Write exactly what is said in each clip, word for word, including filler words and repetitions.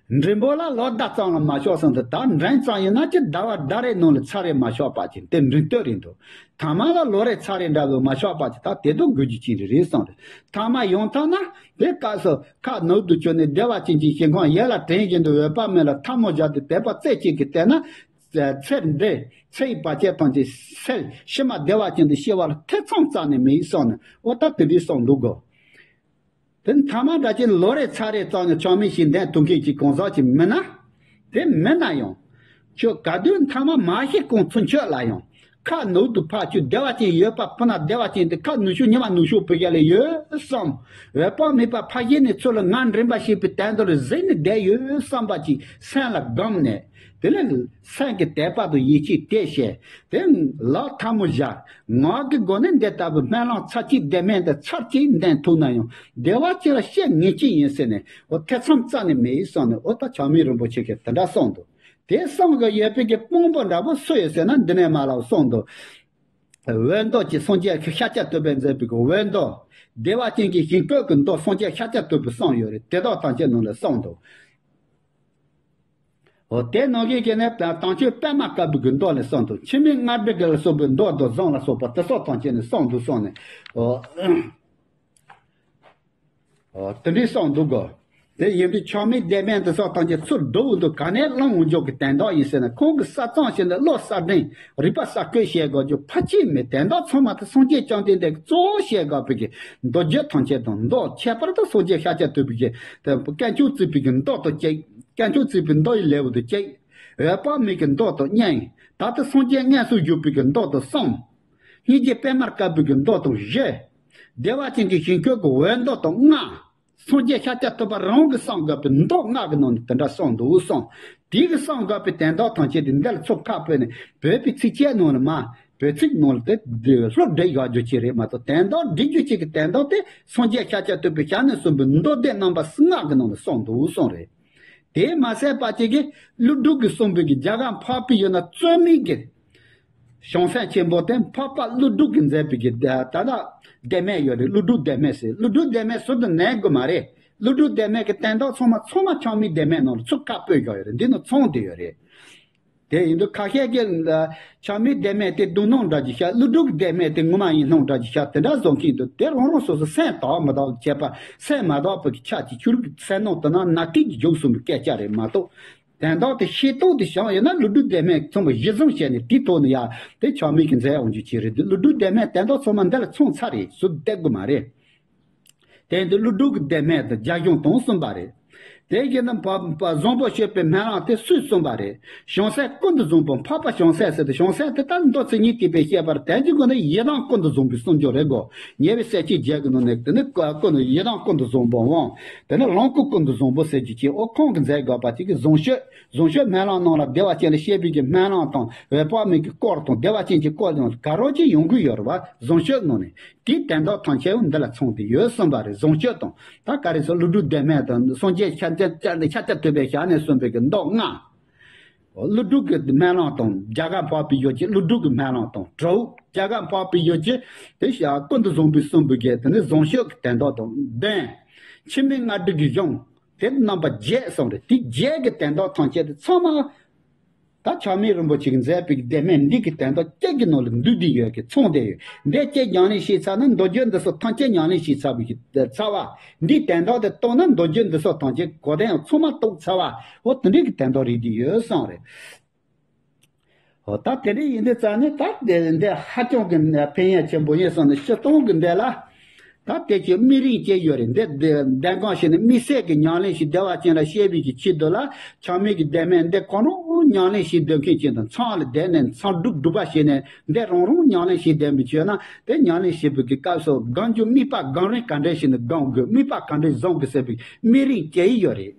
མགྲིན་པ་ལ་ལོ་ཟླ་ཙམ་ལ་མ་ཆོག་གསུངས་འདུག་ད་མགྲིན་ཙམ་ཡིན་ན་ཅི་ཟླ་བ་ཟླ་རེ་ནང་ལ་ཚར་རེ་མ་ཆོག་པ་ཅིག་དེ་མགྲིན་སྟོད་རེད་འདུག་ཐ་མ་ལ་ལོ་རེ་ཚར་རེ་འདྲ་བོ་མ་ཆོག་པ་ཅིག་ད་དེ་དུ་དགོས་རྒྱུ་ཅི་རེད་རེད་གསུངས་རེད། ཐ་མ་ཡོང་ཐང་ན་དེ་སྐབས་སུ་ཁ་ནུབ་ཏུ་བྱོན་ནས་བདེ་བ་ཅན་གྱི་ཞིང་ཁམས་ཡར་ལ་དྲན་བཞིན་དུ་འོད་དཔག་མེད་ལ་ཐལ་མོ་སྦྱར་ཏེ་དད་པ་རྩེ་གཅིག་གིས་བལྟས་ན། ཚེ་འདི་ཚེ་ཡི་བར་ཆད་ཐམས་ཅད་སེལ་ཕྱི་མ་བདེ་བ་ཅན་དུ་སྐྱེ་བ་ལ་ཐེ་ཚོམ་རྩ་ནས་མེད་གསུངས་ནས་འོ་ད་དེ་འདྲའི་གསུངས་འདུག་གོ། དེ་ཐ་མ་འདྲ་ཅན་ལོ་རེ་ཚར་རེ་ཙམ་ནས་ཆགས་མེད་ཞིག་འདོན་ཐུབ་མཁན་གྱི་གང་ཟག་ཅིག་མིན་ན། དེ་མིན་ན་ཡང་། ཁྱོད་ག་དུས་ཐ་མ་མ་ཤི་གོང་ཚུན་ཆོད་ལ་ཡང་། ཁ་ནུབ་ཏུ་ཕར་ཆུ་བདེ་བ་ཅན་ཡོད་པ་ཕུ་ན་བདེ་བ་ཅན་དེ་ཁ་ནུབ་ཤོག་ཉི་མ་ནུབ་ཤོག་བུ་ག་ལས་ཡོད་བསམ། འོད་དཔག་མེད་པ་ཕ་གཞི་ནས་ཚུར་ལ་ང་མགྲིན་པ་ཞེས་པའི་དོན་དུ་ལ་གཟིགས་ནས་བསྡད་ཡོད་བསམ་པ་ཅིག་སེམས་ལ་བསྒོམས་ནས། དེ་ལས་སེམས་ཀྱི་དད་པ་དང་ཡིད་ཆེས་དེ་བྱས། དེ་ལག་ཐལ་མོ་སྦྱར། ངག་གི་སྒོ་ནས་འདི་ལྟ་བུའི་སྨོན་ལམ་ཚར་གཅིག་བདེན་མེད་འདི་ཚར་གཅིག་འདོན་ཐུབ་ན་ཡང་བདེ་བ་ཅན་ལ་སྐྱེ་ངེས་ཅན་ཡིན་ཟེར་ནས་འོ་ཐེ་ཚོམ་རྩ་ནས་མེད་གསུངས་ནས་འོ་ད་ཆགས་མེད་རིན་པོ་ཆེ་གིས་དེ་འདྲ་གསུངས་འདུག་དེ་གསུངས་གི་ཡོད་པའི་གི་དཔང་པོ་འདྲ་པོ་སུ་ཡོད་ཟེར་ན་འདི་ནས་མར་ལ་གསུངས་འདུག་འོད་མདོག་ཅན་སངས་རྒྱས་ཤཱཀྱ་ཐུབ་པས་མཛད་པའི་གི་འོད་མདོག་བདེ་བ་ཅན་གྱི་ཞིང་བཀོད་ཀྱི་མདོག་སངས་རྒྱས་ཤཱཀྱ་ཐུབ་པས་གསུངས་ཡོད་རེད། དེ་དག་ཐམས་ཅད་ནང་ལ་གསུངས་འདུག་འོ་དེ་ནང་བཞིན་གྱི་ནི་དམ་ཆོས་པད་མ་དཀར་པོའི་གི་མདོག་ལ་གསུངས་འདུག་འཆི་མེད་རྔ་སྒྲ་གི་ལ་སོགས་པའི་མདོག་དང་གཟུངས་ལ་སོགས་པ་དེ་སོགས་ཐམས་ཅད་ནི་གསུངས་འདུག་གསུངས་ནས་འོ། ཨོ། དེ་འདྲའི་གསུངས་འདུག་གོ། དེ་ཡིན་དུས་ཆགས་མེད་བདེན་མེད་འདི་སོགས་ཐམས་ཅད་ཚུར་བསྡུ་འདུག་ག་ནས་བླང་འོང་འཇོག་གི་དོན་དག་ཡིན་ཟེར་ན་ཁོང་གི་ས་མཚམས་ཤིག་ནས་བློ་གསར་སྒྲེང་རིག་པ་གསར་བཀོད་བྱེད་དགོས་རྒྱུ་ཕལ་ཆེར་མེད། དོན་དག་ཚང་མ་དེ་སངས་རྒྱས་བཅོམ་ལྡན་འདས་ཀྱིས་གཙོ་བོ་བྱེད་དགོས་པའི་གི་མདོ་རྒྱུད་ཐམས་ཅད་དང་མདོ་ཁྱད་པར་དུ་སངས་རྒྱས་ཤཱཀྱ་ཐུབ་པའི་གི་དེ་དཀོན་མཆོག་བརྩེགས་པའི་གི་མདོ་དང་གཅིག་དཀོན་མཆོག་བརྩེགས་པའི་མདོ་ཡི་ལེའུ་དང་གཅིག་འོད་དཔག་མེད་ཀྱི་མདོ་དང་གཉིས། ད་ལྟ་སངས་རྒྱས་དངོས་སུ་བཞུགས་པའི་གི་མདོ་དང་གསུམ། སྙིང་རྗེ་པད་མར་དཀར་པོའི་གི་མདོ་དང་བཞི། བདེ་བ་ཅན་གྱི་ཞིང་བཀོད་ཀྱི་འོད་མདོ་དང་ལྔ། སངས་རྒྱས་ཤཱཀྱ་ཐུབ་པ་རང་གིས་གསུངས་དགོས་པའི་མདོ་ལྔ་གི་ནང་ནས་དེ་འདྲ་གསུངས་འདུག་གསུངས། དེ་གིས་གསུངས་དགོས་པའི་དོན་དག་ཐམས་ཅད་དེ་འདི་ལ་ཚུར་ཁ་ཕུད་ནས་བོད་པའི་ཚིགས་བཅད་ནང་ལ་མ། བོད་ཚིག་ནང་ལ་དེ་སློབ་སྒྲིག་ཡག་རྒྱུ་ཅིག་རེད་མ་གཏོགས་དོན་དག་སྒྲིག་རྒྱུ་ཅིག་གི་དོན་དག་དེ་སངས་རྒྱས་ཤཱཀྱ་ཐུབ་པའི་ཞལ་ནས་གསུངས་པའི་མདོ་སྡེ་རྣམ་པ་ལྔ་གི་ནང་ལ་གསུངས་འདུག་གསུངས་རེད། དེས་མ་ཟད་པ་ཅིག་གིས་ཀླུ་སྒྲུབ་ཀྱིས་གསུངས་པའི་གི་རྒྱ་གར་འཕགས་པའི་ཡུལ་ན་རྩོད་མེད་ཀྱི་བྱང་སེམས་ཆེན་པོ་དེ་འཕགས་པ་ཀླུ་སྒྲུབ་ཀྱིས་མཛད་པའི་གི་ད་ལྟ་བདེན་མེད་ཡོད་རེད། ཀླུ་སྒྲུབ་བདེན་མེད་ཟེར། ཀླུ་སྒྲུབ་བདེན་མེད་ཟུར་དུ་ནན་དགོས་མ་རེད། ཀླུ་སྒྲུབ་བདེན་མེད་ཀྱི་དོན་དག་ཚང་མ་ཚང་མ་ཆགས་མེད་བདེན་མེད་ནང་ལ་ཚུར་ཁ་སྤོས་བཞག་ཡོད་རེད། འདི་ནང་ཚང་བསྡད་ཡོད་རེད། དེ་ཡིན་དུས་ཁ་ཤས་ཀྱིས་ཆགས་མེད་བདེན་མེད་དེ་རྡུང་སྣང་འདྲ་ཅིག་ཤར། ཀླུ་སྒྲུབ་བདེན་མེད་དེ་ངོ་མ་ཡིན་སྣང་འདྲ་ཅིག་ཤར། དེ་འདྲ་བཟོ་མཁན་འདུག་དེ་རང་རང་སོ་སོ་སེམས་དག་མི་དག་ཁྱད་པར། སེམས་མ་དག་པའི་ཆ་གི་ཆུ་རུག་སེམས་ནང་དུ་ན་ནག་ཐིག་གི་རྒྱུག་སོང་བའི་སྐད་ཆ་རེད་མ་གཏོགས། དོན་དག་དེ་ཤེས་རྟོགས་དེ་བྱུང་ཡོད་ན་ཀླུ་སྒྲུབ་བདེན་མེད་ཚང་མ་གཞི་བཟུང་བྱས་ནས་དེའི་ཐོག་ནས་ཡ་དེ་ཆགས་མེད་ཀྱི་མཛད་འོང་རྒྱུ་ཅིག་རེད། ཀླུ་སྒྲུབ་བདེན་མེད་དོན་དག་ཚང་མ་འདི་ལ་ཚང་ཚར་རེད། ཟུར་བལྟ་དགོས་མ་རེད། དེ་ཡིན་དུས་ཀླུ་སྒྲུབ་ཀྱི་བདེན་མེད་དང་རྒྱ་གཞུང་དང་གསུམ་པ་རེད། དེ་བཞིན་དུ་བ་བ་བཟང་པོ་སྤྱོད་པའི་སྨོན་ལམ་དེ་སུས་གསུངས་པ་རེད། བྱང་སེམས་ཀུན་ཏུ་བཟང་པོ་འཕགས་པ་བྱང་སེམས་ཟེར་ཏེ་བྱང་སེམས་དེ་ལྟར་མདོ་ཚིག་གཉིས་ཐེག་པའི་བཤད་པར་དོན་གྱི་སྒོ་ནས་ཡི་དམ་ཀུན་ཏུ་བཟང་པོའི་གསུང་སྦྱོར་རེད་གོ། ཉེ་བའི་སྲས་ཀྱི་རྗེས་ཀྱི་ནང་ནས་དེ་ནི་ཀུན་ཡི་དམ་ཀུན་ཏུ་བཟང་པོ་འོང་། དེ་ནི་ལོངས་སྐུ་ཀུན་ཏུ་བཟང་པོ་ཟེར་རྒྱུ་ཅིག་འོ་ཁོང་གི་མཛད་དགོས་པ་ཅིག་གི་བཟང་སྤྱོད་བཟང་སྤྱོད་སྨོན་ལམ་ནང་ལ་བདེ་བ་ཅན་ལ་སྐྱེ་བའི་གི་སྨོན་ལམ་དང་འོད་དཔག་མེད་ཀྱི་སྐོར་དང་བདེ་བ་ཅན་གྱི་སྐོར་དང་ག་རོ་ཅིག་ཡོང་གི་ཡོད་རེད་བ། བཟང་སྤྱོད་ནང་ནས། དེའི་དོན་དག་ཐམས་ཅད་འདི་ལ་ཚང་སྟེ་ཡོད་གསུངས་པ་རེད། བཟང་སྤྱོད་དང་ད་ག་རེ་ཟེར་ཀླུ་སྒྲུབ་བདེན་མེད་དང་སངས་རྒྱས་ཤཱཀྱ་ཐུབ་པའི་ཞལ་ནས་གསུངས་པའི་གི་མདོ་ལྔ། ཀླུ་སྒྲུབ་ཀྱི་སྨོན་ལམ་དང་རྒྱ་གར་འཕགས་པའི་ཡུལ་གྱི་ཀླུ་སྒྲུབ་ཀྱི་སྨོན་ལམ་དང་དྲུག་རྒྱ་གར་འཕགས་པའི་ཡུལ་གྱི་དེ་ཞག་ཀུན་ཏུ་བཟང་པོས་གསུངས་པའི་གི་དེ་ནི་བཟང་སྤྱོད་ཀྱི་དོན་དག་དང་བདུན། འཆི་མེད་རྔ་སྒྲ་གི་གཞུང་དེ་རྣམ་པ་བརྒྱད་གསུངས་རེད། དེ་བརྒྱད་ཀྱི་དོན་དག་ཐམས་ཅད་དེ་ཚང་མ། ད་ཆགས་མེད་རིན་པོ་ཆེ་གིས་མཛད་པའི་བདེན་མེད་འདི་གི་དོན་དག་གཅིག་གི་ནང་ལ་འདུས་བསྡད་ཡོད་ཀྱི་ཚང་བསྡད་ཡོད། འདི་གཅིག་ཉམས་ལེན་བྱས་ཚར་ན་མདོ་རྒྱུད་འདི་ཚོ་ཐམས་ཅད་ཉམས་ལེན་བྱས་ཚར་བའི་གི་ཚར་བ། འདིའི་དོན་དག་དེ་རྟོགས་ན་མདོ་རྒྱུད་འདི་ཚོ་ཐམས་ཅད་གོ་དོན་ཚང་མ་རྟོགས་ཚར་བ། འོ་དེ་འདྲའི་གི་དོན་དག་རེད་བསྡད་ཡོད་གསུངས་རེད། འོ་ད་དེ་འདྲ་ཡིན་དུས་ཙང་ནས་ད་དེ་འདི་ཧ་ཅང་གི་ཕན་ཡོན་ཆེན་པོ་ཡིན་གསུངས་ནས་སྤྱིར་བཏང་གི་འདི་ལ། ད་དེ་ཅི་དམིགས་རིམ་ཅིག་ཡོད་རེད། འདི་འདི་འདོན་གང་ཞིག་ནི་དམིགས་བསལ་གྱི་ཉམས་ལེན་ཞིག་བདེ་བ་ཅན་ལ་སྐྱེ་བའི་གི་ཆེད་དུ་ལ་ཆགས་མེད་ཀྱི་བདེན་མེད་འདི་ཁོ་རང་ཉམས་ལེན་བྱེད་འདོད་མཁན་ཅིག་དང་མཚམས་ལ་བསྡད་ནས་མཚམས་སྒྲུབ་སྒྲུབ་པ་བྱས་ནས་འདི་རང་རང་ཉམས་ལེན་བྱེད་བདེན་པའི་ཆོས་ན་དེ་ཉམས་ལེན་བྱེད་པའི་གི་སྐབས་སུ་སྒོམ་རྒྱུ་དམིགས་པ་སྒོམ་རིམ་ག་འདྲ་ཞིག་ནས་སྒོམ་དགོས། དམིགས་པ་ག་འདྲ་བཟུང་དགོས་ཟེར་བའི་དམིགས་རིམ་ཅིག་ཡོད་རེད།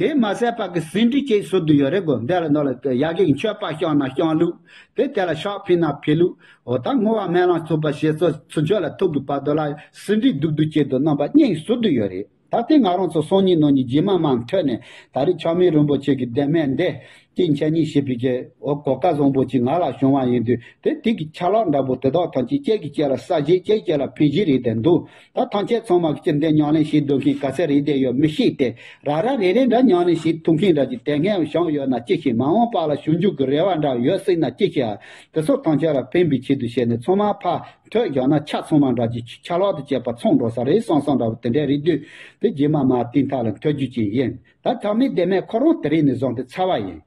དེ་མ་ཟད་པ་གི་ཟིན་བྲིས་ཅིག་ཟུར་དུ་ཡོད་རེད་གོ། འདི་ལ་ནོར་ལ་ཡ་གི་མཆོད་པ་བཤམས་ན་བཤམས་ལུགས། དེ་དེ་ལ་ཕྱག་ཕུལ་ན་ཕུལ་ལུགས། འོ་ད་བསྔོ་བ་སྨོན་ལམ་ཚོགས་པ་ཞེས་སོགས་ཚུན་ཆད་ལ་ཐུག་གི་བར་དུ་ལ་ཟིན་བྲིས་སྡུག་སྡུག་ཅིག་ཏུ་རྣམ་པ་གཉིས་ཟུར་དུ་ཡོད་རེད། ད་དེ་ང་རང་ཚོ་སང་ཉིན་གནངས་ཉིན་རྗེས་མ་མར་འཕྲོས་ནས་ད་རེས་ཆགས་མེད་རིན་པོ་ཆེ་གི་བདེན་མེད་འདི་ ཅིག་འཆད་ཉན་བྱེད་པའི་གི་འོ་གོ་སྐབས་བཟང་པོ་ཅིག་ང་ལ་བྱུང་བ་ཡིན་དུས་དེ་དེ་གི་ཆ་ལག་འདྲ་པོ་དེ་དག་ཐམས་ཅད་ཁྱེད་ཀྱིས་ཁྱེད་ལ་གསར་བརྗེ་ཁྱེད་ཀྱིས་ཁྱེད་ལ་ཕན་བཞེས་རེད་དེ་འདུག་ད་ཐམས་ཅད་ཚང་མ་གི་ཅི་འདི་ཉམས་ལེན་བྱེད་སྡོད་མཁན་ག་ཚད་རེད་དེ་ཡོད་མི་ཤེས་ཏེ། ར་ར་རེ་རེ་འདྲ་ཉམས་ལེན་བྱེད་ཐུབ་མཁན་འདྲ་ཅིག་དེ་སྔ་བཞག་ཡོད་ན་ཅི་ཤེས། མ་འོངས་པ་ལ་ཞུ་རྒྱུ་གི་རེ་བ་འདྲ་ཡོད་སྲིད་ན་ཅི་ཤེས། དེ་ཚོ་ཐམས་ཅད་ལ་ཕན་པའི་ཆེད་དུ་བྱས་ནས་ཚང་མ་ཕར་ཐོས་རྒྱག་ན་ཆ་ཚང་མ་འདྲ་ཅིག་ཆ་ལག་དང་བཅས་པ་ཚང་འགྲོ་ས་རེད་བསམ་བསམ་འདྲ་བོ་དེ་འདྲ་རེད་དུས་དེ་རྗེས་མ་མ་བསྟན་ཐབས་ལ་མཐུན་རྒྱུ་ཅིག་ཡིན། ད་ཐ་མའི་སྡེ་མས་ཁོ་རང་དེ་རིང་ནས་བཟུང་སྟེ་ཚར་བ་ཡིན།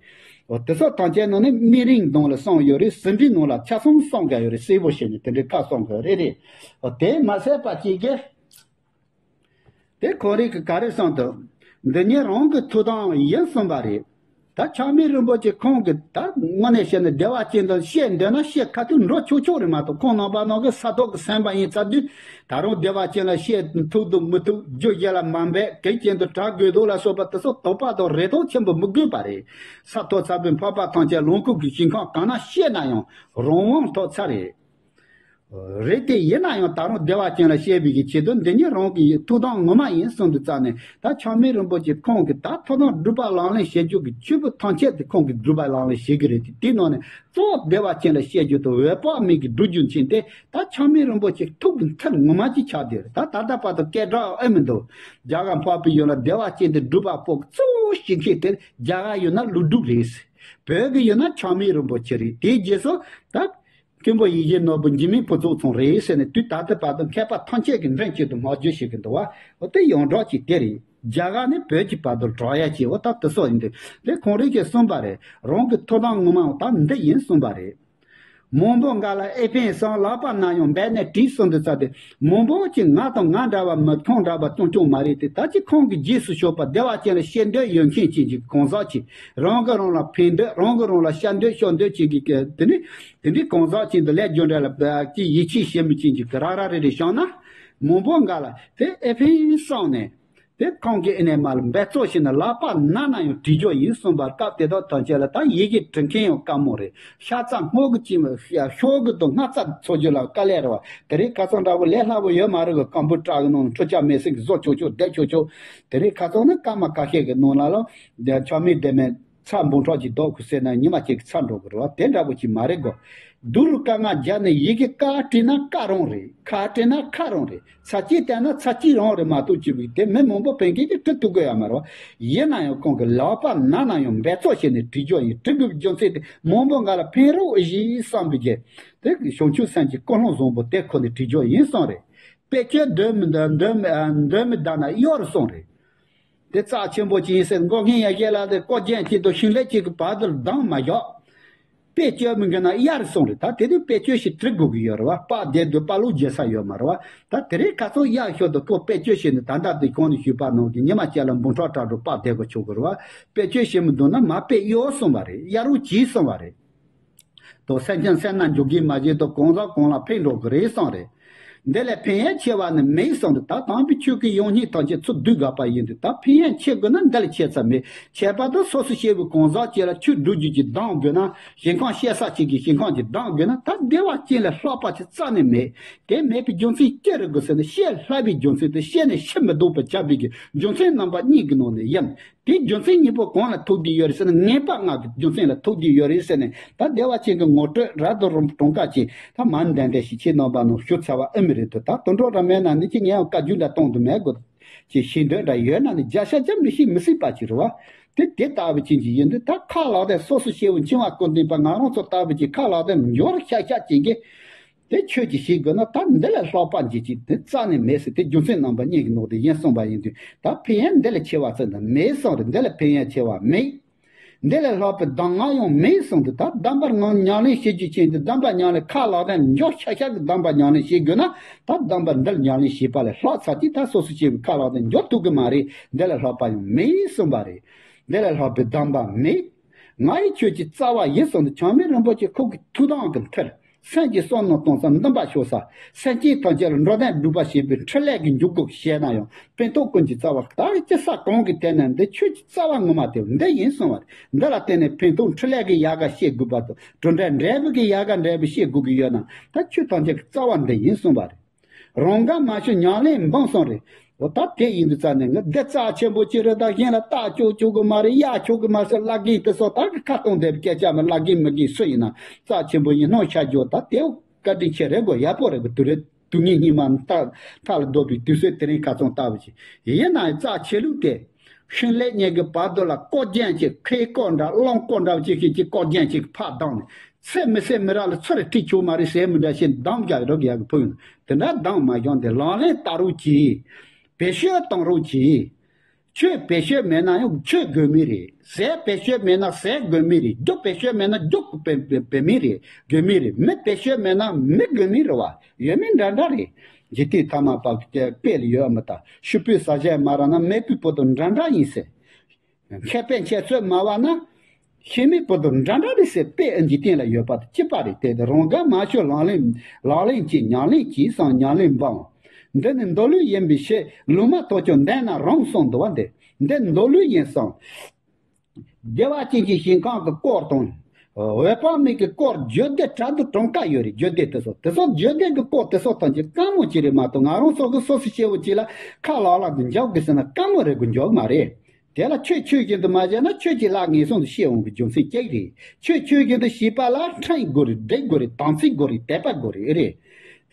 འོ་དེ་ཚོ་ཐམས་ཅད་ནང་ནས་སྨན་རིན་གདོང་ལ་གསུངས་ཡོད་རེད། ཟིན་བྲིས་ནང་ལ་ཆ་ཚང་གསུངས་དགོས་ཡོད་རེད། གསལ་པོ་བྱས་ནས་དེ་འདྲའི་བཀའ་གསུངས་དགོས་རེད་རེད། འོ་དེ་མ་ཟད་པ་གཅིག་གིས་དེ་ཁོང་རང་གིས་ག་རེ་གསུངས་འདུག་འདི་ཉིད་རང་གི་ཐུགས་དམ་ཡིན་གསུངས་པ་རེད། ད་ཆགས་མེད་རིན་པོ་ཆེ་ཁོང་གིས་ད་དངོས་གནས་བཤད་ན་བདེ་བ་ཅན་དུ་བཤད་འདོད་ན་བཤད་ཁ་ཐུག་འགྲོ་ཆོག་ཆོག་རེད་མ་གཏོགས། ཁོང་རྣམ་པ་ནང་གི་ས་ཐོག་གི་སེམས་པ་ཡིན་ཚར་དུས་ད་རུང་བདེ་བ་ཅན་ལ་བཤད་ཐུབ་འདུག་མི་ཐུབ། རྒྱུ་གཞན་ལ་མ་འབད་གལ་ཅན་དུ་གྲགས་དགོས་འདུག་ལ་སོགས་པ་དེ་ཚོ་དོགས་པ་དང་རེ་དོགས་ཆེན་པོ་མི་དགོས་པ་རེད། ས་ཐོག་ཚ་པའི་འཕགས་པ་ཐམས་ཅད་ལོངས་སྐུ་གི་ཞིང་ཁམས་གང་ན་བཤད་ན་ཡང་རང་དབང་ཐོབ་ཚར་རེད། རེད་དེ་ཡིན་ན་ཡང་ད་རུང་བདེ་བ་ཅན་ལ་བཤད་པའི་གི་ཆེད་དུ་འདི་ཉིད་རང་གི་ཐུགས་དམ་ངོ་མ་ཡིན་གསུངས་དུས་ཙམ་ནས། ད་ཆགས་མེད་རིན་པོ་ཆེ་ཁོང་གིས་ད་ཐུགས་དམ་སྒྲུབ་པ་ལག་ལེན་བྱེད་རྒྱུ་གི་ཆོས་པོ་ཐམས་ཅད་དེ་ཁོང་གིས་སྒྲུབ་པ་ལག་ལེན་བྱེད་ཀྱི་རེད་དེ། དེའི་ནང་ནས་གཙོ་བོ་བདེ་བ་ཅན་ལ་བཤད་རྒྱུ་དང་འོད་དཔག་མེད་ཀྱི་སྒྲུབ་རྒྱུ་མཚན་དེ་ད་ཆགས་མེད་རིན་པོ་ཆེ་ཐུགས་ཀྱི་མཐུ་ངོ་མ་ཅིག་ཆགས་བསྡད་རེད། ད་ད་ལྟ་བར་དུ་སྐད་གྲགས་ཨེ་མི་འདུག་རྒྱ་གར་འཕགས་པའི་ཡུལ་ལ་བདེ་བ་ཅན་དེ་སྒྲུབ་པ་པོ་གཙོ་བོ་བྱེད་མཁན་དེ་རྒྱ་གར་ཡོད་ན་ཀླུ་སྒྲུབ་རེད། བོད་ཀྱི་ཡོད་ན་ཆགས་མེད་རིན་པོ་ཆེ་རེད། དེའི་རྗེས་སུ་ད། མཁན་པོ་ཡིད་བཞིན་ནོར་བུ་འཇིགས་མེད་ཕུན་ཚོགས་ཚང་རེད་ཟེར་ནས་དུས་ད་ལྟ་བར་དུ་མཁས་པ་ཐམས་ཅད་ཀྱིས་མགྲིན་གཅིག་ཏུ་སྨྲ་བརྗོད་བྱེད་ཀྱི་འདུག་བ། འོ་དེ་ཡོངས་གྲགས་ཀྱི་དེ་རེད། རྒྱ་གར་ནས་བོད་ཀྱི་བར་དུ་གྲགས་ཡ་ཆེ་བ་ད་དེ་སོགས་ཡིན་དུས་དེ་ཁོང་རང་གིས་གསུངས་པ་རེད། རང་གི་ཐུགས་དམ་ངོ་མ་ད་འདི་ཡིན་གསུངས་པ་རེད། མང་པོ་འགའ་ལ་ཨེ་ཕན་གསུངས། ལག་པ་ན་ཡང་འབད་ནས་བྲིས་གསུངས་དུས་ཙམ་དེ། མང་པོ་ཅིག་ང་དང་ང་འདྲ་བ་མི་ཁོང་འདྲ་བ་ཅུང་ཅུང་མ་རེད་དེ། ད་ཅི་ཁོང་གི་རྗེས་སུ་ཞུགས་པ་བདེ་བ་ཅན་ལ་བཤད་འདོད་ཡོད་མཁན་ཅན་གྱི་གང་ཟག་ཅིག་རང་གི་རང་ལ་ཕན་འདོད་རང་གི་རང་ལ་བཤད་འདོད་ཤོར་འདོད་ཅན་གྱི་དེ་ནི་དེ་འདྲའི་གང་ཟག་ཅིག་འདི་ལས་རྒྱུ་འབྲས་ལ་ཅི་ཡིད་ཆེས་བྱེད་མི་ཅན་གྱི་ར་ར་རེ་རེ་བྱུང་ན། མང་པོ་འགའ་ལ་དེ་ཨེ་ཕན་གསུངས་ནས། དེ་ཁོང་གིས་ཨེ་ནས་མར་འབད་རྩོལ་བྱས་ན་ལག་པ་ན་ན་ཡང་བྲིས་རྒྱུ་ཡིན་གསུངས་པར། སྐབས་དེ་དག་ཐམས་ཅད་ལ་ད་ཡི་གེ་འབྲི་མཁན་ཡང་དཀའ་མོ་རེད། ཤ་ཚ་སྔོ་གི་ཅིག་ཤོག་གུ་དང་སྔ་ཚ་འཚོ་རྒྱུ་ལ་དཀའ་ལས་རེད་བ། དེ་རིང་ཁ་སང་འདྲ་བོ་ལས་སླ་བོ་ཡོད་མ་རེད་གི། ཀམ་པུ་ཊར་གི་ནང་ནས་འཕྲུལ་ཆས་མེད་སྲིད་གི་བཟོ་ཆོག་ཆོག་བསྡད་ཆོག་ཆོག་དེ་རིང་ཁ་སང་ནི་སྐར་མ་ཁ་ཤས་ཀྱི་ནང་ལ་ལ་ཆགས་མེད་བདེ་མེད་ཚ་འབུམ་ཕྲག་ཅིག་ལྡོག་དགོས་ཟེར་ན་ཉི་མ་གཅིག་གིས་ཚར་འགྲོ་གི་རེད་བ། དེ་འདྲ་བོ་ཅིག་མ་རེད་གོ། སྡུག་རུ་དཀའ་ངལ་རྒྱབ་ནས་ཡི་གེ་ཀ་བྲིས་ན་ཀ་རང་རེད། ཁ་བྲིས་ན་ཁ་རང་རེད། ཚ་གཅིག་བལྟས་ན་ཚ་གཅིག་རང་རེད་མ་གཏོགས་ཅི་བྱེད་དེ་མི་མང་པོ་ཕན་མཁན་གྱིས་བྲི་ཐུབ་ཀྱི་ཡོད་མ་རེད་བ། ཡིན་ན་ཡང་ཁོང་གི་ལག་པ་ན་ན་ཡང་འབད་རྩོལ་བྱས་ནས་བྲིས་རྒྱུ་ཡིན། བྲི་དགོས་པའི་རྒྱུ་མཚན་དེ་མང་པོ་འགའ་ལ་ཕན་རོགས་ཨེ་ཞིག་བསམ་པའི་རྒྱུ་དེ་བྱང་ཆུབ་སེམས་ཀྱི་ཀུན་སློང་བཟང་པོ་དེ་ཁོ་ནས་བྲིས་རྒྱུ་ཡིན་གསུངས་རེད། དཔེ་བརྗོད་འདོན་མི་འདོན་མི་འདོན་མི་འདོན་མི་གདའ་ན་གཡོ་རུ་སོང་རེད། དེ་རྩ་ཆེན་པོ་ཅིག་ཡིན་ཟེར། འགོག་མཁན་ཡ་གཞན་ལ་དེ་ཀོ་རྒྱན་གཅིག་དང་ཤིང་ལེབ་གཅིག་གི་བར་དུ་འདང་མ་བཞག་དཔེ་བརྗོད་མི་འགྲིག་ན་གཡར་སོང་རེད། ད་དེ་དུས་དཔེ་བརྗོད་ཞིག་འབྲི་དགོས་ཀྱི་ཡོད་རེད་བ། པགས་བསྡད་དུས་པགས་ལུག་བརྗེ་ས་ཡོད་མ་རེད་བ། ད་དེ་རིང་ཁ་སང་གཡར་ཤོག་དུ་ཁོ་དཔེ་བརྗོད་བྱས་ནས་ད་ལྟ་དེ་གོང་ནས་ཞུས་པ་ནང་གི་ཉི་མ་གཅིག་ལ་འབུམ་ཕྲག་དྲག་འགྲོ་པགས་བསྡད་དགོས་ཆོག་གི་རེད་བ། དཔེ་བརྗོད་བྱེད་མི་འདུག་ན་མ་དཔེ་གཡོ་སོང་བ་རེད། གཡར་རོགས་གྱིས་སོང་བ་རེད། དོ་སེམས་ཅན་སེམས་ན་འཇོག་གིས་མ་བྱེད་དོ། གང་ཟག་གང་ལ་ཕན་འགྲོ་གི་རེད་གསུངས་རེད། འདི་ལས་ཕན་ཡོན་ཆེ་བ་ནི་མེད་གསུངས་འདུག་ད་དམ་པའི་ཆོས་ཀྱི་ཡོན་སྙིང་ཐམས་ཅད་ཚུར་བསྡུས་དགོས་པ་ཡིན་དུས་ད་ཕན་ཡོན་ཆེ་དགོས་ན་འདི་ལས་ཆེ་ས་མེད། ཁྱད་པར་དུ་སོ་སོ་སྐྱེ་བོ་གང་ཟག་ཅིག་ལ་ཆོས་སྒྲུབ་རྒྱུ་ཅིག་གདམ་དགོས་ན། ཞིང་ཁམས་བཤད་ས་ཅིག་གི་ཞིང་ཁམས་ཅིག་གདམ་དགོས་ན་ད་བདེ་བ་ཅན་ལས་ལྷག་པ་ཅིག་རྩ་ནས་མེད། དེ་མེད་པའི་རྒྱུ་མཚན་ཅི་རེད་དགོས་ཟེར་ན། བཤད་སླ་བའི་རྒྱུ་མཚན་དེ་བཤད་ནས་ཤི་མི་ལྡོག་པར་བྱ་བའི་གི་རྒྱུ་མཚན་རྣམ་པ་གཉིས་ཀྱི་ནང་ནས་ཡིན། དེའི་རྒྱུ་མཚན་གཉིས་པོ་གང་ལ་ཐུག་བསྡད་ཡོད་རེད་ཟེར་ན། ངེས་པ་ལྔ་གི་རྒྱུ་མཚན་ལ་ཐུག་བསྡད་ཡོད་རེད་ཟེར་ནས། ད་བདེ་བ་ཅན་གྱི་ངོ་སྤྲོད་རབ་ཏུ་རིམ་གྲོ་འགའ་ཅིག་ད་མ་འདན་འདན་ཞིག་ཁྱེད་རྣམ་པ་ནང་ཞུ་ཚར་བ་ཨེ་མི་རེད་དོ། ད་དུད་འགྲོ་ར་མེད་ན་ནི་ཅི་ངས་ཡང་བཀའ་བརྒྱུད་འདྲ་གཏོང་དུ་མེད་དགོས་ཅིག་ཤེས་འདོད་འདྲ་ཡོད་ན་ནི་བརྒྱ་ཆ་བརྒྱ་མི་ཤེས་མི་སྲིད་པ་ཅིག་རེད་བ། དེ་དེ་ལྟ་བུ་ཅན་ཅིག་ཡིན་དུས་ད་ཁ་ལག་དེ་སོ་སོ་སྐྱེ་བོ་འཆིང་བ་ཀུན་ལྡན་པ་ང་རང་ཚོ་ལྟ་བུ་ཅིག་ཁ་ལག་དེ་འབྱོར་ཤག་ཤག་ཅིག་གིས། དེ་ཆོས་ཀྱི་ཞིག་དགོས་ན་ད་འདི་ལས་ལྷག་པ་འཇིག་ཅིག་དེ་རྩ་ནས་མེད་ཟེར། དེ་རྒྱུ་མཚན་རྣམ་པ་གཉིས་ཀྱི་ནང་དུ་ཡིན་གསུངས་པ་ཡིན་དུས་ད་ཕན་ཡོན་འདི་ལས་ཆེ་བ་ཙམ་དང་མེད་གསུངས་རེད། འདི་ལས་ཕན་ཡོན་ཆེ་བ་མེད། འདི་ལས་ལྷག་པའི་གདམས་ངག་ཡང་མེད་གསུངས་དུས་ད་གདམས་པར་ངང་ཉམས་ལེན་བྱེད་རྒྱུ་ཅན་དུ་གདམས་པ་ཉམས་ལེན་ཁ་ལག་དང་འཇོག་ཤ་ཤ་གི་གདམས་པ་ཉམས་ལེན་བྱེད་དགོས་ན་ད་གདམས་པ་འདི་ལ་ཉམས་ལེན་བྱེད་པ་ལས་ལྷག་ཚར་གྱི་ད་སོ་སོ་སྐྱེ་བོའི་ཁ་ལག་དང་འཇོག་ཐུབ་གི་མ་རེད། འདི་ལས་ལྷག་པ་ཡང་མེད་གསུངས་པ་རེད། འདི་ལས་ལྷག་པའི་གདམས་པ་མེད། ང་ཡི་ཆོས་ཀྱི་རྩ་བ་ཡིན་གསུངས་ཏེ་ཆགས་མེད་རིན་པོ་ཆེ་ཁོ་གི་ཐུགས་དམ་གྱི་མཐིལ། སེམས་ཀྱི་བསམ་མནོ་གཏོང་ས་འདུན་པ་ཤོར་ས། སེམས་ཅན་ཐམས་ཅད་ལ་འགྲོ་དོན་སྒྲུབ་པ་བྱེད་པའི་འཕྲིན་ལས་ཀྱི་འཇུག་སྒོ་ཞེ་ན་ཡང་ཕན་ཐོགས་ཀུན་གྱི་རྩ་བ། ད་ཅི་ས་གང་གི་ཐད་ནས་འདི་ཆོས་ཀྱི་རྩ་བ་ངོ་མ་དེ་འདི་ཡིན་གསུངས་པ་རེད། འདི་ལ་བརྟེན་ནས་ཕན་ཐོགས་འཕྲིན་ལས་ཀྱི་ཡལ་ག་ཕྱེ་དགོས་པ་དང་གྲུབ་འབྲས་འབྲས་བུ་གི་ཡལ་ག་འབྲས་བུ་ཕྱེ་དགོས་ཀྱི་ཡོད་ན་ད་ཆོས་ཐམས་ཅད་ཀྱི་རྩ་བ་འདི་ཡིན་གསུངས་པ་རེད། རང་དགའ་མ་ཞུ་ཉམས་ལེན་འབུམ་གསུངས་རེད། འོ་ད་དེ་ཡིན་དུས་ཙང་ནས་ང་འདི་རྩ་ཆེན་པོ་ཅིག་རེད། ད་གཞན་ལ་རྟགས་ཆོག་ཆོག་གི་མ་རེད། གཡར་ཆོག་གི་མ་ཟེར་བླ་རྒན་དེ་ཚོ་ད་གི་ཁ་གཏོང་བསྡད་པའི་སྐད་ཆ་མ། བླ་རྒན་མི་རྒན་སུ་ཡིན་ན་རྩ་ཆེན་པོ་ཡིན་སྣང་ཆ་རྒྱུ་ད་དེ་བཀའ་དྲིན་ཆེ་རེད་གོ། ཡག་པོ་རེད་གོ། དུས་རེད། དུས་ངན་སྙིགས་མ་མཐའ་མཐའ་ལ་བསྡོ་བའི་དུས་ཚོད་དེ་རིང་ཁ་སང་ལྟ་བུ་ཅིག་ཡིན་ན་རྩ་ཆེ་ལུགས་དེ། ཤིང་ལེབ་གཉིས་ཀྱི་བར་དུ་ལ་ཀོ་རྒྱན་གྱི་ཁའི་ཀོ་འདྲ་རླངས་ཀོ་འདྲ་བ་ཅིག་ཤིག་ཅིག་ཀོ་རྒྱན་ཅིག་ཕར་བསྡམས་ནས། ཚེ་མི་ཚེ་མི་རག་ལ་ཚུར་ཁྲིད་ཆོག་མ་རེད་ཟེར་མི་འདྲ་ཞིག་བསྡམས་རྒྱག་རོགས་ཡག་གི་ཕུག་ཡོང་། དེ་འདྲ་བསྡམས་མ་བཞག་འདི་ལག་ལེན་བསྟར་རོགས་གྱིས། བེད་སྤྱོད་གཏོང་རོགས་གྱིས། ཆོས་བེད་སྤྱོད་མེད་ན་ཡང་ཆོས་དགོས་མི་རེད། ཟས་བེད་སྤྱོད་མེད་ན་ཟས་དགོས་མི་རེད། རྒྱུ་བེད་སྤྱོད་མེད་ན་རྒྱུ་བེད་བེད་བེད་མི་རེད། དགོས་མི་རེད། མི་བེད་སྤྱོད་མེད་ན་མི་དགོས་མི་རེད་བ། ཡོད་མེད་འདྲ་འདྲ་རེད། འཇིག་རྟེན་ཐ་མལ་པ་གི་དཔེ་ལ་ཡོད་མི་ལྟ། ཕྱུག་པོའི་ཟ་བྱེད་མ་རག་ན་མེད་པའི་བུ་དང་འདྲ་འདྲ་ཡིན་ཟེར། མཁས་པའི་འཆད་རྩོད་མ་བ་ན་ཤེས་མེད་བུ་དང་འདྲ་འདྲ་རེད་ཟེར་དཔེ་འཇིག་རྟེན་ལ་ཡོད་པ་དང་གཅིག་པ་རེད། དེ་དེ་རང་དགར་མ་བྱོས་ལག་ལེན་ལག་ལེན་གྱིས། ཉམས་ལེན་གྱིས་སམ་ཉམས་ལེན་འབའ། འདི་ནི་མདོ་ལུགས་ཡིན་པའི་ཕྱིར། ལུང་མ་ཐོབ་ཀྱང་བདེན་ན་རུང་གསུངས་འདུག་བ། འདི་འདི་མདོ་ལུགས་ཡིན་སམ། བདེ་བ་ཅན་གྱི་ཞིང་ཁམས་ཀྱི་སྐོར་དང་། འོད་དཔག་མེད་ཀྱི་སྐོར་རྒྱུད་སྡེ་བྲག་ཏུ་གྲངས་ཀ་ཡོད་རེད། རྒྱུད་སྡེ་དེ་ཚོ་དེ་ཚོ་རྒྱུད་སྡེ་གི་སྐོར་དེ་ཚོ་ཐམས་ཅད་དཀའ་མོ་ཅིག་རེད་མ་གཏོགས། ང་རང་ཚོ་གི་སོ་སོ་སྐྱེ་བོ་ཅིག་ལ་ཁ་ལག་ལག་ཏུ་འཇོག་དགོས་ཟེར་ན་དཀའ་མོ་རེད་གི། འཇོག་མ་རེད། དེ་ལ་ཆོས་ཆོས་བཞིན་དུ་མ་བྱས་ན་ཆོས་ཀྱི་ལག་ངན་སོང་དུ་སྐྱེ་འོང་གི་རྒྱུ་མཚན་གཅིག་རེད། ཆོས་ཆོས་བཞིན་དུ་བྱས་པ་ལ་ཕྲན་དགོས་རེད། སྒྲིག་དགོས་རེད། དམ་ཚིག་དགོས་རེད། དད་པ་དགོས་རེད། ཨེ་རེད།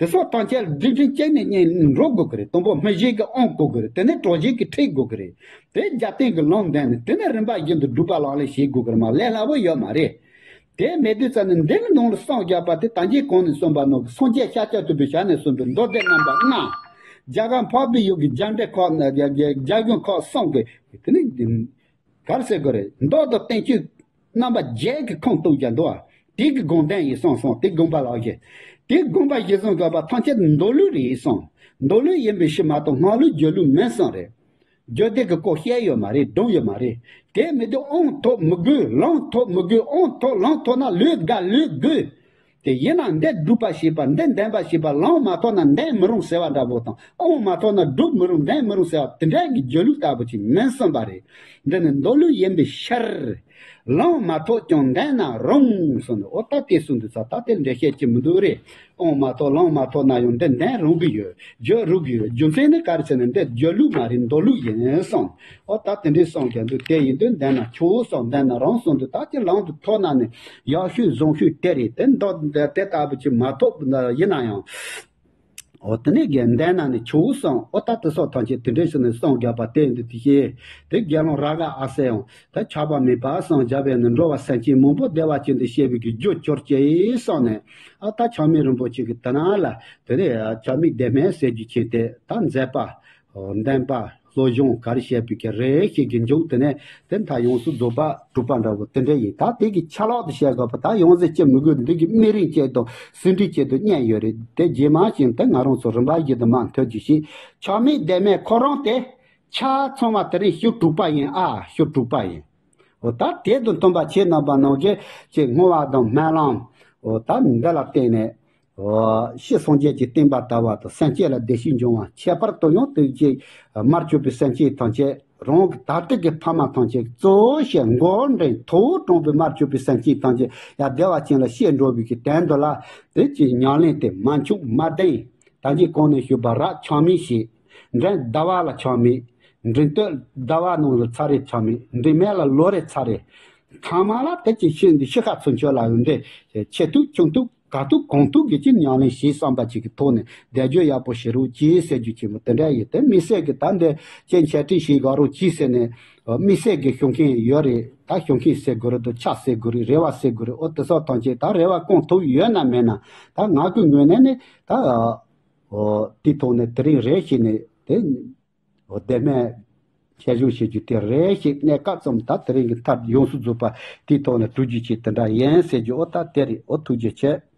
དེ་སོགས་ཐམས་ཅད་སྒྲིག་ཁྲིམས་གཅིག་ནས་གཉིས་འགྲོ་དགོས་ཀྱི་རེད། དང་པོ་མི་གཞན་གྱིས་དབང་བསྐུར་དགོས་རེད། དེ་ནས་གྲོགས་གཞན་གྱིས་ཁྲིད་དགོས་ཀྱི་རེད། དེ་རྒྱབ་རྟེན་གྱི་ལམ་བདེན་ནས་དེ་ནས་རིམ་པ་བཞིན་དུ་སྒྲུབ་པ་ལག་ལེན་བྱེད་དགོས་ཀྱི་རེད་མ། ལས་སླ་པོ་ཡོད་མ་རེད། དེ་མེད་དུས་ཙམ་ནས་འདི་ནི་ནང་ལ་སངས་རྒྱས་པ་དེ་ད་གིན་གོང་ནས་གསུངས་པ་ནང་གི་སངས་རྒྱས་ཤཱཀྱ་ཐུབ་པའི་ཞལ་ནས་གསུངས་པའི་མདོ་སྡེ་རྣམ་པ་ལྔ། རྒྱ་གར་འཕགས་པའི་ཡུལ་གྱི་རྒྱ་འགྲེལ་ཁག་རྒྱ་རྒྱ་རྒྱ་གཞུང་ཁག་གསུམ་གྱི་དེ་ནི་ག་རེ་ཟེར་དགོས་རེད། མདོ་དང་བསྟན་བཅོས་རྣམ་པ་བརྒྱད་ཀྱི་ཁུངས་གཏུགས་ཀྱང་འདུག་བ། དེ་གི་དགོངས་དོན་ཡིན་གསུངས་སོང་། དེ་དགོངས་པ་ལགས་ཀྱི། དེ་དགོངས་པ་གཞིར་བཟུང་དགོས་པ་ཐམས་ཅད་མདོ་ལུགས་རེད་གསུངས། མདོ་ལུགས་ཡིན་པའི་ཕྱིར་མ་གཏོགས་སྔགས་ལུགས་སྒྱུ་ལུགས་མིན་གསུངས་རེད། རྒྱུད་སྡེ་གི་སྐོར་བཤད་ཡོད་མ་རེད། སྒྲུང་ཡོད་མ་རེད། དེ་མི་དུས་དབང་ཐོབ་མི་དགོས། ལམ་ཐོབ་མི་དགོས། དབང་ཐོབ་ལམ་ཐོབ་ན་ལུས་དགའ་ལུས་དགོས། དེ་ཡིན་ན་འདི་སྒྲུབ་པ་བྱེད་པ། འདི་འདོན་པ་བྱེད་པ། ལམ་མ་ཐོབ་ན་འདོན་མི་རུང་ཟེར་བ་འདྲ་པོ་དང་། དབང་མ་ཐོབ་ན་སྒྲུབ་མི་རུང་འདོན་མི་རུང་ཟེར་བ་དེ་འདྲ་གི་སྒྱུ་ལུགས་ལྟ་བུ་ཅིག་མིན་གསུངས་པ་རེད། འདི་ནི་མདོ་ལུགས་ཡིན་པའི་ཕྱིར། ལམ་མ་ཐོབ་ཀྱང་འདོན་ན་རུང་གསུངས་ནས། འོ་ད་དེ་གསུངས་འདུག་ས། ད་དེ་འགྲེལ་བཤད་ཅིག་མི་འདུག་རེད། དབང་མ་ཐོབ་ལམ་མ་ཐོབ་ན་ཡང་འདི་འདོན་རུང་གི་ཡོད། བརྗོད་རུང་གི་ཡོད། རྒྱུ་མཚན་ནི་ག་རེ་ཟེར་ན་འདི་སྒྱུ་ལུགས་མ་རེད། མདོ་ལུགས་ཡིན་གསུངས། འོ་ད་དེ་འདྲའི་གསུངས་ཀྱང་འདུག་དེ་ཡིན་དུས་འདོན་ན་ཆོག་གསུངས། འདོན་ན་རུང་གསུངས་འདུག་ད་ཅི་ལམ་དུ་ཐོབ་ན་ནི་ཡག་ཤོས་བཟང་ཤོས་དེ་རེད། དེ་མདོ་དེ་ལྟ་བུ་ཅིག་མ་ཐོབ་ཡིན་ན་ཡང་། འོ་དེ་ནས་རྒན་འདན་ན་ནི་ཆུ་བོ་གསུམ། འོ་ད་དེ་སོགས་ཐམས་ཅད་དེ་འདྲའི་ཕྱིར་ནི་གསུངས་རྒྱག་པ་དེ་འདི་དེ་ཤེས། དེ་དགེ་སློང་རཱ་ག་ཨ་སེ་ཡང་ད་ཆགས་པ་མེད་པར་གསུངས་བྱ་བས་ནི་འགྲོ་བ་སེམས་ཅན་མང་པོ་བདེ་བ་ཅན་དུ་སྐྱེ་བའི་གི་རྒྱུ་གྱུར་ཅིག་གསུངས་ནས། ཨ་ད་ཆགས་མེད་རིན་པོ་ཆེ་གི་དེ་ན་ལ་དེ་ནས་ཆགས་མེད་བདེན་སྨོན་ཟེར་རྒྱུ་ཆེ་དེ་ད་མཛད་པ། འདོན་པ། སློབ་སྦྱོང་ག་རེ་བྱས་པའི་གི་རེ་ཞིག་གི་མཇུག་དེ་ནས་དེ་མཐའ་ཡོངས་སུ་རྫོགས་པ་གྲུབ་པ་འདྲ་བོ་དེ་འདྲ་ཡིན། ད་དེ་གི་ཆ་ལག་ཏུ་བྱས་དགོས་པ་ད་ཡོངས་སུ་ཅི་མི་དགོས། འདི་གི་སྨན་རིན་ཅན་དང་སུན་འབྲུ་ཅན་དུ་བསྙད་ཡོད་རེད། དེ་རྗེས་མ་བཞིན་དུ་ང་རང་ཚོ་རིམ་པ་བཞིན་དུ་མར་མཐོལ་གྱིས་ཤིག་ཆགས་མེད་བདེན་སྨོན་ཁོ་རང་དེ་ཆ་ཚང་བ་དེ་རིང་ཞུ་དྲུག་པ་ཡིན་ཨ། ཞུ་དྲུག་པ་ཡིན། འོ་ད་དེ་དང་མཐུན་པ་ཁྱེད་རྣམ་པ་རྣམས་ཀྱིས་ཅིག་བསྔོ་བ་དང་སྨོན་ལམ། འོ་ད་འདི་ལ་བརྟེན་ནས། འོ། ཕྱི་སངས་རྒྱས་ཀྱི་བསྟན་པ་དར་བ་དང་སེམས་ཅན་ལ་བདེ་སྐྱིད་འབྱུང་བ། ཁྱད་པར་དུ་ཡང་དུས་ཀྱི་མར་གྱུར་པའི་སེམས་ཅན་ཐམས་ཅད་རང་གི་དར་ཏིག་གི་ཕ་མ་ཐམས་ཅད་གཙོ་བོ་བྱས་མགོ་འདྲེན་ཐུགས་དྲང་པོའི་མར་གྱུར་པའི་སེམས་ཅན་ཐམས་ཅད་ཡང་བདེ་བ་ཅན་ལ་སྐྱེ་འགྲོ་བའི་གི་དོན་དུ་ལ་དེ་ཀྱི་ཉམས་ལེན་དེ་མ་འཆུག་མ་བདེང་། ད་གིན་གོང་ནས་ཞུས་པ་རབ་ཆགས་མེད་བྱེད། འདྲེན་ཟླ་བ་ལ་ཆགས་མེད། འདྲེན་སྟོད་ཟླ་བ་ནང་ལ་ཚར་རེ་ཆགས་མེད། འདྲེན་སྨད་ལ་ལོ་རེ་ཚར་རེ། ཐ་མ་ལ་དེ་ཀྱི་ཤི་འདི་ཤི་ཁ་ཚུན་ཆོད་ལ་ཡོང་དེ་ཆེ་ཐུག་ཆུང་ཐུག་ག་ཐུག་གང་ཐུག་གི་ཅི་ཉམས་ལེན་བྱེད་བསམ་པ་ཅིག་གི་ཐོག་ནས་བཟླས་བརྗོད་ཡག་པོ་བྱེད་རོགས་གྱིས་ཟེར་རྒྱུ་ཆེན་པོ་དེ་འདྲ་ཡིན། དེ་དམིགས་བསལ་གྱི་ད་འདི་ཅན་འཆད་ཁྲིད་བྱེད་དགོས་རོགས་གྱིས་ཟེར་ནས་དམིགས་བསལ་གྱི་ཞུ་མཁན་ཡོད་རེད། ད་ཞུ་མཁན་ཟེར་དགོས་རེད་དོ། ཕྱག་ཟེར་དགོས་རེད། རེ་བ་ཟེར་དགོས་རེད། ཨོ་དེ་སོགས་ཐམས་ཅད་ད་རེ་བ་སྐོང་ཐུབ་ཡོད་ན་མེད་ན་ད་ང་གི་ངོས་ནས་ནི་ད་ཨོ་དེ་ཐོག་ནས་དེ་རིང་རེ་བྱས་ནས་དེ། འོ་དེ་སྨན་ཆེད་གཞུང་བྱེད་རྒྱུ་དེ་རེ་ཞིག་གནས་སྐབས་ཙམ་ད་དེ་རིང་གི་མཐར་ཡོངས་སུ་རྫོགས་པ་དེའི་ཐོག་ནས་གྲུབ་རྒྱུ་ཆེད་དེ་འདྲ་ཡིན་ཟེར་རྒྱུ་ཨོ་ད་དེ་རེད། ཨོ་ཐུགས་རྗེ་ཆེ།